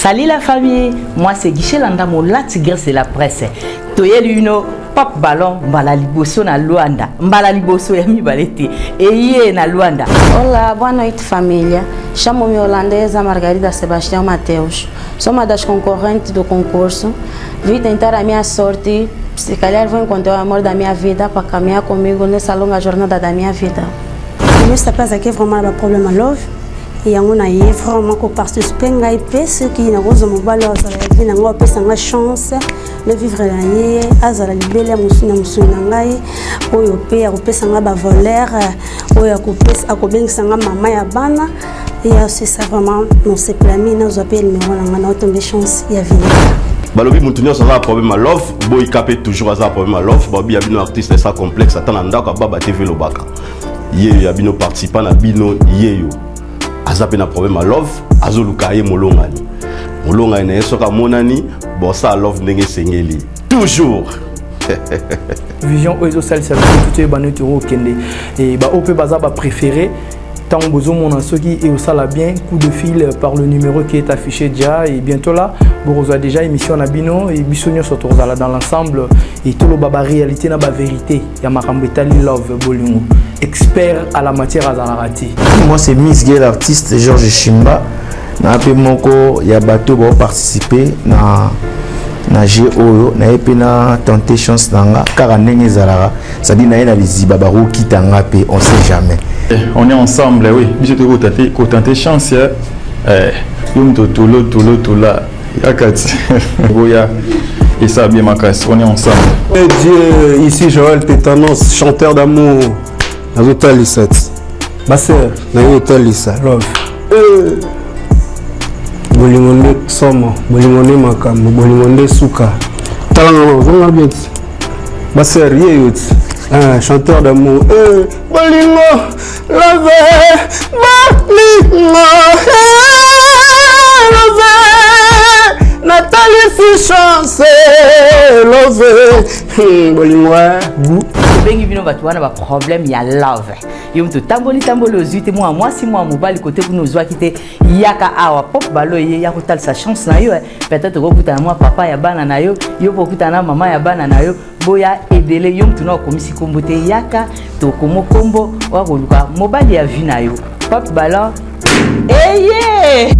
Salut la famille, moi c'est Guichet Landamo, la tigresse de la presse. Toyeli bino Pop Ballon mbala liboso na Luanda, mbala liboso ya mibale te. Eye na Luanda. Olá, boa noite família. Chamo-me holandesa Margarida Sebastião Mateus. Sou uma das concorrentes do concurso. Vim tentar a minha sorte. Se calhar vou encontrar o amor da minha vida para caminhar comigo nessa longa jornada da minha vida. Mista mpe azalaki vraiment na baproblème ya love, yango na ye vraiment koparticipe. Ngai mpe soki nakozwa mobali oyo azala ya vie na ngai, apesa ngai chance na vivre na ye, azala libele ya mosuni na mosuni na ngai, oyo mpe akopesa ngai bavaleur, oyo akobengisa ngai mama ya bana ya, c'est ça vraiment nosepelami. Nazwa mpe numéro na ngai, naotombe chance ya vie. Balobi motu nyonso aza na problème ya love, boyika mpe toujours aza na problème ya love. Balobi ya bino artiste esa complexe, ata na ndako ababa TV elobaka yeyo ya bino participant na bino yeyo aza mpe na problème ya love, azoluka ye molongani, molongani na ye soki amonani bosala love ndenge esengeli toujours. Vision oyo ezosalisa biso toyeba neti okende baoyo mpe baza bapréféré. Ntango bozomona soki eosala bien, coup de fil par le numéro qui est affiché déjà. Et bientôt là, bokozwa déjà émission na bino e biso nyonso tokozala dans l'ensemble e toloba baréalité na bavérité ya makambo etali love, bolingo. Expert à la matière azalaka te. Moi, c'est Miss Gay, l'artiste Georges Shimba, na mpe moko ya bato baoparticipe na jeu oyo. Naye mpe na tenter chance na nga kaka ndenge ezalaka, c'est-à-dire naye na liziba, bakokita nga mpe, on sait jamais. On est ensemble, oui. Biso tokotenter kotenter chance yo moto tolo tolo tola yaka ti boya esa bien makasi, on est ensemble. Eh Dieu, ici Joël Tétanos, chanteur d'amour. Nazotalisa ti baser naye otalisa love. Eh, bolingo nde somo, bolingo nde makambo, bolingo nde suka. Talanga ozonga bien ti baser ye yo ti chanteur d'amour. Eh, bolingo, love, bolingo, eh, love, natalisi chance, love. Bolingo gu. Tobengi bino bato wana baproblème ya love. Yo moto otamboli tamboli, ozwi te mwa mwasi, mwa mobali kote kuna ozwaki te, yaka awa. Pop Ballon ye ya kotalisa chance na yo. Peut-être okokutana mwa papa ya bana na yo, yo mpo okutana na mama ya bana na yo. Boya ebele. Yo motu na okomisi nkombo te, yaka tokomo nkombo oya koluka mobali ya vie na yo. Pop Ballon eye.